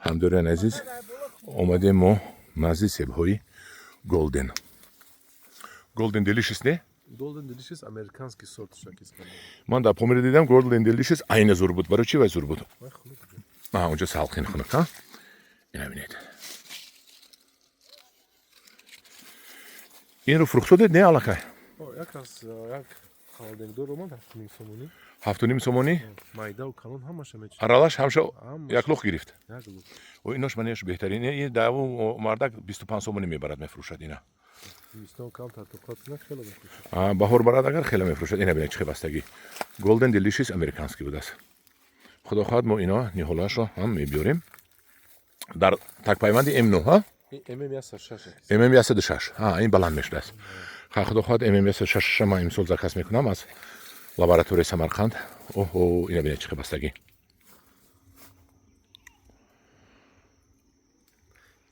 Ҳамдориёни азиз, омадем мо назди себҳои Голден. Голден Делишес, не? Golden Delicious американский сорт шак, Искандар. Ман дар Помире дидам, Голден Делишес айна зур буд. Барои чӣ вай зур буд? Вай хунук буд. А, унҷо салқин хунук, ҳа? Ина бинед. Инро фурӯхтодед, не, аллакай? О, як аз як холодильникдор омад, 7,5 сомонӣ. 7,5 сомонӣ? Майдаву калон ҳамаша мечи. Аралаш ҳамша Ҳамаша. як лух гирифт. Як лук. О, инош манеш беҳтарин. Ин даву мардак 25 сомонӣ мебарад, мефурӯшад ина. Зимистон камтар тоқат кунад, хеле мефурӯшад. А, баҳор барад агар, хеле мефурӯшад. Ина бинед, чӣ хел бастагӣ. Голден Делишес американский будааст. Худо хоҳад, мо ино ниҳолаашро ҳам мебиёрем. Дар такпайванди М9, ҳа? Ин ММ 106. ММ 106. Ҳа, ин баланд мешудааст. Ха, худо хоҳад, ММ 106 ман имсол заказ мекунам аз лабораторияи Самарқанд. Оҳо, ина бинед, чӣ хел бастагӣ.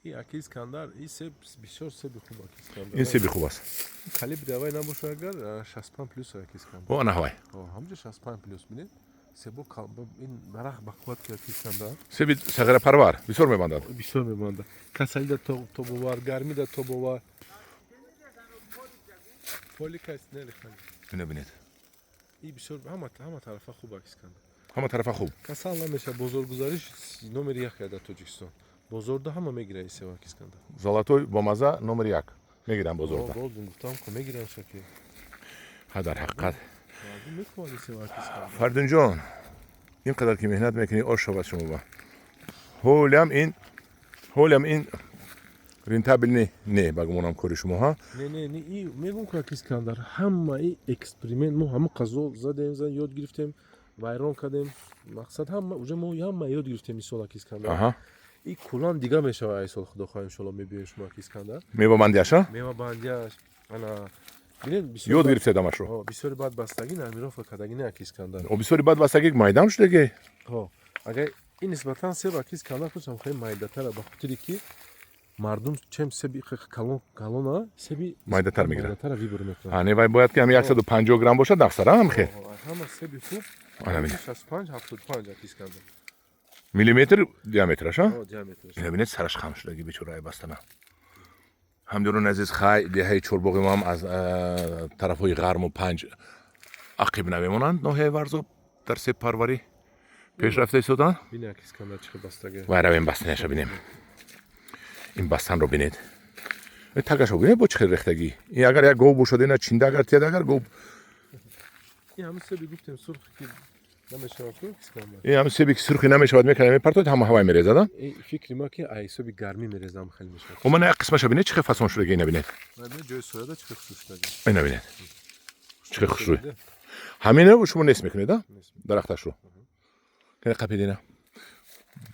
И аки Искандар, и себ бисёр себи хуб, аки Искандар. Ин себи хуб аст. Калибри авай набошад агар, 65 плюс, аки Искандар. О, ана ҳавай. О, ҳамҷо 65 плюс, бинед. Себо ин дарахт ба қувват ки, аки Искандар. Себи сағирапарвар бисёр мебандад. Бисёр мебандад. Касалӣ да тобовар, гармӣ да тобовар. Полика не рехтан. Ина бинед. И бисёр ҳама тарафа хуб, аки Искандар. Ҳама тарафа хуб. Касал намешавад, бозоргузариш номери як дар Тоҷикистон. Бозорда ҳама мегирад ин себ, аки Искандар. Золотой бомаза номери як мегирам бозорда. Голден гуфтам ко мегирам шаки. Ҳа, дар ҳақиқат. Мардум мекунад ин себ, аки Искандар. Фардунҷон, ин қадар ки меҳнат мекунӣ, ош шавад шумо ба. Ҳолиам ин рентабельный не, ба гумонам, кори шумо, ҳа? Не, не, не, и мегӯм ку, аки Искандар, ҳама и эксперимент мо ҳама қазо задем, зад ёд гирифтем, вайрон кардем. Мақсад ҳама уже мо ҳама ёд гирифтем ин сол, аки Искандар. И куллан дига мешавад ай сол, худо хоҳад, иншоалло, мебиёем шумо, аки Искандар. Мевабандиаш, ҳа? Мевабандиаш ана бинед бисёр Ёд гирифтед ҳамашро. Ҳо, бисёри баъд бастагӣ нормировка кардагӣ не, аки Искандар. О, бисёри бад бастагӣ майдам шудаги. Ҳо, агар ин нисбатан себ, аки Искандар, худшам хеле майдатара, ба хотире ки мардум чем себи калон калона, себи майдатар мегирад. Майдатара выбор мекунад. А, не, вай бояд ки ҳам 150 грамм бошад нақсара, ҳам хел. Ҳо, ҳама себи хуб Ана бинед. 65 75, аки Искандар. Миллиметр диаметраш, ҳа? Ҳо, диаметраш. Ина бинед, сараш хам шудаги бечора бастана. Ҳамдиёрони азиз, хай, деҳаи Чорбоғи мо ҳам аз тарафҳои Ғарму Панҷ ақиб намемонанд. Ноҳияи Варзоб дар себпарварӣ пеш рафта истоданд. Бини, аки Искандар, чӣ хел бастагӣ. Вай, равем, бастанаша бинем. Ин бастанро бинед, тагашо бинед, бо чӣ хел рехтагӣ. Ин агар як гов бошад, ина чинда агар тияд, агар гов. Ин ҳамин себи гуфтем сурхи ки намешавад ку, аки Искандар. Ин ҳамин себи ки сурхи намешавад, мекунад, мепартояд, ҳама ҳавай мерезад, а? Ин фикри ма ки ай ҳисоби гармӣ мерезам, хеле мешавад. О, мана як қисмаша бинед, чӣ хел фасон шудаги. Ина бинед. Бинед, ҷои сояда чӣ хел хушрӯ шудаги. Ина бинед, чӣ хел хушрӯй. Ҳамино шумо нест мекунед, а? Дарахташро кане қапид. Ина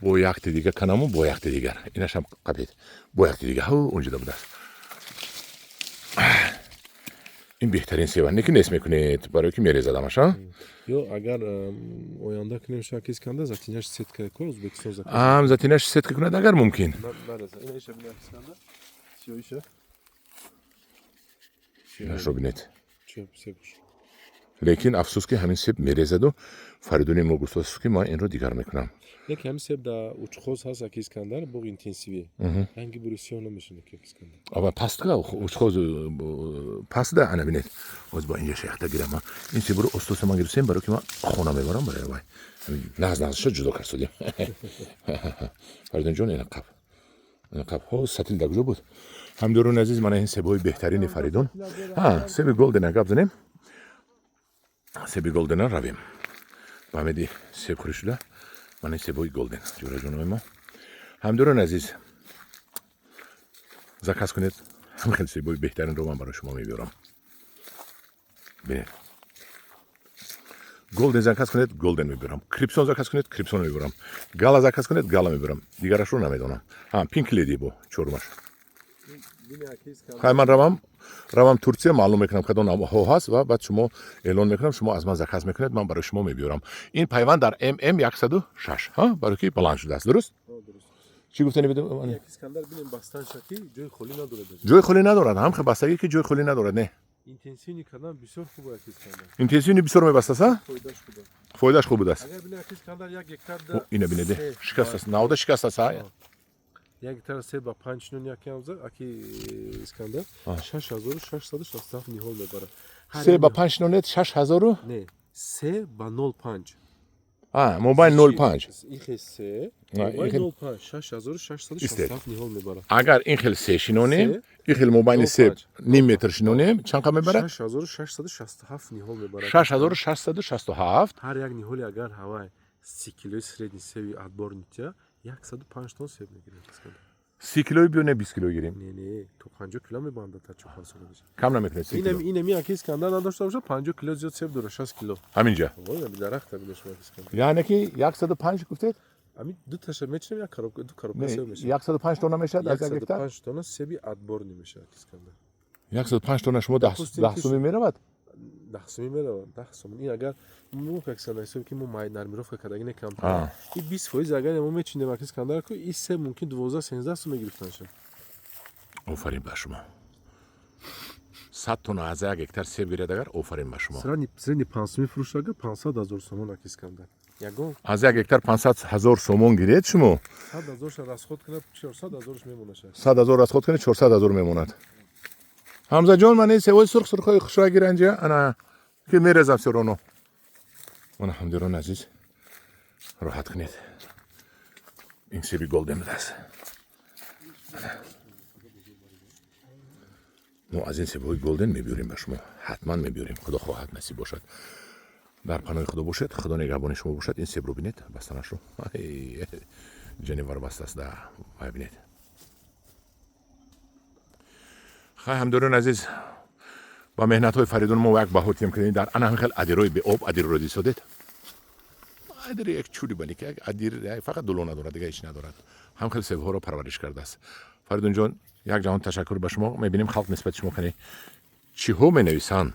бо якти дига канаму, бо якти дигар инашам қапид, бо якти дига ҳав унҷода будааст. Ин беҳтарин себа, не ки нест мекунед, барое ки мерезад ҳамаш, а? Ё агар оянда кунем ша, аки Искандар, затеняш сетка ко Ӯзбекистон заказ. Ам затеняш сетка кунад агар, мумкин. Нареза. Ина иша бини, аки Искандар, сиёиша. Инашро бинед. Чӣ себ? Лекин афсӯс, ки ҳамин себ мерезаду Фаридуни мо гуфтааст, ки ман инро дигар мекунам. Яке ҳамин себ дар Учхоз ҳаст, аки Искандар, боғи интенсивӣ, ранги бури сиёҳ намешавад, аки Искандар. Ава пастка Учхоз пастда. Ана бинед, ҳоз бо инҷа шаяхта гирам. Ман ин себро остоса ман гирифтем, барое ки ман хона мебарам, барои вай нағз нағзаша ҷудо кардсодем. Фаридунҷон, ина қап, ина қап. Ҳо, сатил дар куҷо буд? Ҳамдиёрони азиз, мана ин себҳои беҳтарини Фаридун. Ҳа, себи Голдена гап занем, себи Голдена равем. Ба умеди себхӯрӣ шуда. Мана ин себҳои Голден, ҷӯраҷонои мо. Ҳамдиёрони азиз, заказ кунед, ҳам хеле себҳои беҳтаринро ман барои шумо мебиёрам. Бинед, Голден заказ кунед, Голден мебиёрам, Крипсон заказ кунед, Крипсон мебиёрам, Гала заказ кунед, Гала мебиёрам. Дигарашро намедонам. Ҳа, Пинк Леди бо чорумаш. Бини, аки Искандар. Хай, ман равам Турсия, маълум мекунам, кадом навъҳо ҳаст, ва баъд шумо эълон мекунам, шумо аз ман заказ мекунед, ман барои шумо мебиёрам. Ин пайванд дар ММ 106, ҳа, барои ки баланд шудааст, дуруст? Ҳо, дуруст. Чӣ гуфтани бидем? Аки Искандар, бинем бастанша ки ҷои холӣ надорад. Ҷои холӣ надорад, ҳам хел бастагӣ ки ҷои холӣ надорад, не? Интенсивный кардан бисёр хуб аст, Искандар. Интенсивный бисёр мебастаст, а? Фоидаш хуб аст. Фоидааш хуб будааст. Агар бинед, аки Искандар, як гектар О, ина бинеде, шикастааст, навода шикастааст, а? Як гектар 3 ба 5 шинон якам зад, аки Искандар, 6667 ниҳол мебарад. 3 ба 5 шинонед, 6000-у? Не, 3 ба 0,5. А, мобайн 0,5. Ихе се, мобайн 0,5, 6667 ниҳол мебарад. Агар ин хел се шинонем, ин хел мобайни се ним метр шинонем, чанд қа мебарад? 6667 ниҳол мебарад. 6667. Ҳар як ниҳоли агар ҳавай 30 килои средний севи отборный тия, 105 тонн себ мегирад. 30 килои биё, не, 20 кило гирем. Не, не, то 50 кило мебандад, та 4-5 сола. Кам намекунед 30 кило? Инами, аки Искандар, надошта бошад, 50 кило зиёд себ дорад, 60 кило. Ҳаминҷа? Ой, ами дарахта бинеш, аки Искандар. Яъне ки 105 гуфтед? Ами дуташа мечинем, як коробка, ду коробка себ мешавад. 105 тонна мешавад аз як гектар? 105 тонна себи отборный мешавад, Искандар. 105 тонна шумо 10 сумӣ меравад? 10 сумӣ меравад, 10 сум. Ин агар мо, как Искандар, ҳисоб ки мо нормировка кардаги не, камтар и 20% агар мо мечинем, аки Искандар, ку и себ мумкин 12-13 сум мегирифтан шад. Офарин ба шумо! 100 тонна аз як гектар себ гиред агар, офарин ба шумо. Средний 5 сумӣ фурӯш агар, 500 000 сомон, аки Искандар, ягон. Аз як гектар 500 000 сомон гиред шумо. 100 000-ша расход кунад, 400 000-ш мемонад. 100 000 расход кунед, 400 000 мемонад. Ҳамзаҷон, ман ин севои сурх, сурхҳои хушроя гиранҷа, ана ки мерезам всё равно. Мана, ҳамдирони азиз, роҳат кунед, ин себи Голден будааст. Мо аз ин себҳои Голден мебиёрем ба шумо, ҳатман мебиёрем, худо хоҳад, насиб бошад. Дар паноҳи худо бошед, худо нигаҳбони шумо бошад. Ин себро бинед, бастанашро ҷанивар бастааст да вай, бинед. Хай, ҳамдорони азиз, ба меҳнатҳои Фаридун мо як баҳо тием кардем. Дар ана ҳамин хел адирои беоб адирро дисодед. Адир як чури балики як адир, фақат дуло надорад, дига ҳеч надорад. Ҳам хел себҳоро парвариш кардааст Фаридунҷон. Як ҷаҳон ташаккур ба шумо. Мебинем, халқ нисбати шумо кане чиҳо менависанд.